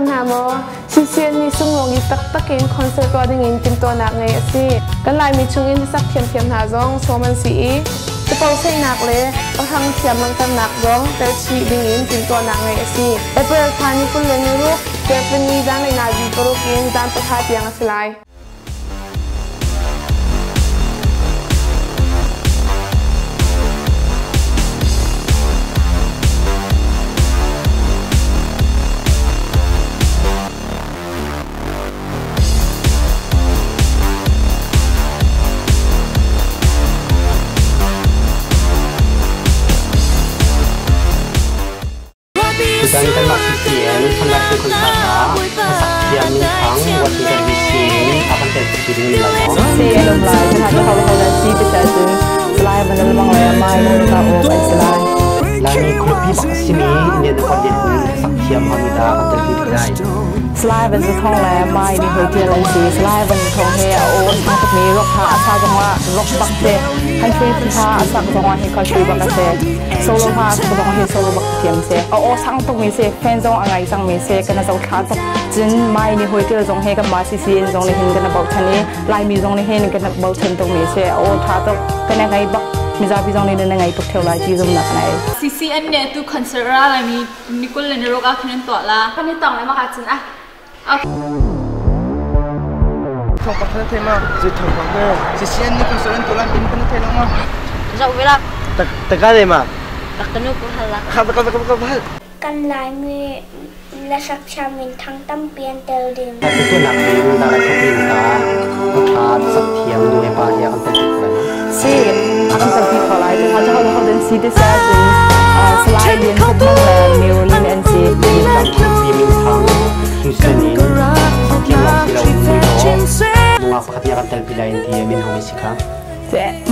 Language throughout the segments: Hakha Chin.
cang hna maw? CCN nih sunglawi taktak in concert tuah dingin timhtuahnak ngei a si. Kan Laimi chungin hlasak thiamthiam hna zong sawm an si i capo saihnak le pahrang thiam langhternak zong telchih dingin timhtuahnak ngeih a si. April thla ni 26, Zarhpini zanlei nazi paruk in zan pahra tiang a si lai. Tutan kanmah CCN Fundraising Concert ah hlasak thiam minthang Washington DC in a kan telpi ding mi lai maw? Si an um lai. Cuhlan cu ho ho si ti si ahcun Salai van lengmang le mai Monica awk an si lai. Laimi khuapi bak a simi Indian Accordion in hlasak thiam homi dah kan telpi te lai? Salai Van Za Thawng le Mai Ni Hoi Tial an si. Salai Van Za Thawng hi a aw a sang tukmi rock hla a sa zongah rock bak si. Country hla a sak zongah hi country bak a si. Solo hla a sak zongah hi solo bak thiam si. A aw sang tukmi si, fan zong a ngai cangmi si, kan a zohthla tuk. Cun Mai Ni Hoi Tial zong hi kanmah CCN zong nih hin kan a bochan i Laimi zong nih hin kan bochan tukmi si. A aw ṭha tuk, kan a ngai bak. Mizapi zong nih nan a ngai tuk theo lai ti zumnak ka nei. CCN nih atu concert ra laimi ni kul le ni ruk ah khin an tuah la. Kan i tong le mak ahcun ah. Thawng pak na thei ma? Zei thawng pak de? CCN ni kan solan tulan tin kan thei lo ma? Zoh ve la. Tak taka de ma? Tak kanu ku hal la. Kha tak tak tak hal. Kan Laimi le sak min thang tampi an tel ding. Ta tu nak ding da lai khopin ta tha sak thiam nu le pa he kan tel pi lai. Si, a kan tel pi kho lai. Tu ha ho den si te sa cun Salai Lian Khat Mang le Marilyn an si. Lam khuapi min thang Houston in thiam lawng si lo mui nungak pakhat nih kan tel pi lai ti min hong si kha.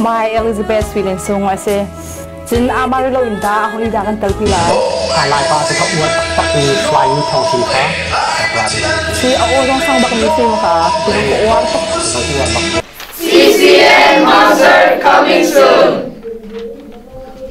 My Elizabeth Sweden sung a si. Cun Amarillo in ta a hoi dah kan tel pi lai. A lai pa cu ka uar taktak mi flying thawng sin kha Si a aw zong sang bak mi si kha. Ti ka uar tuk. Uar bak. CCN Concert coming soon.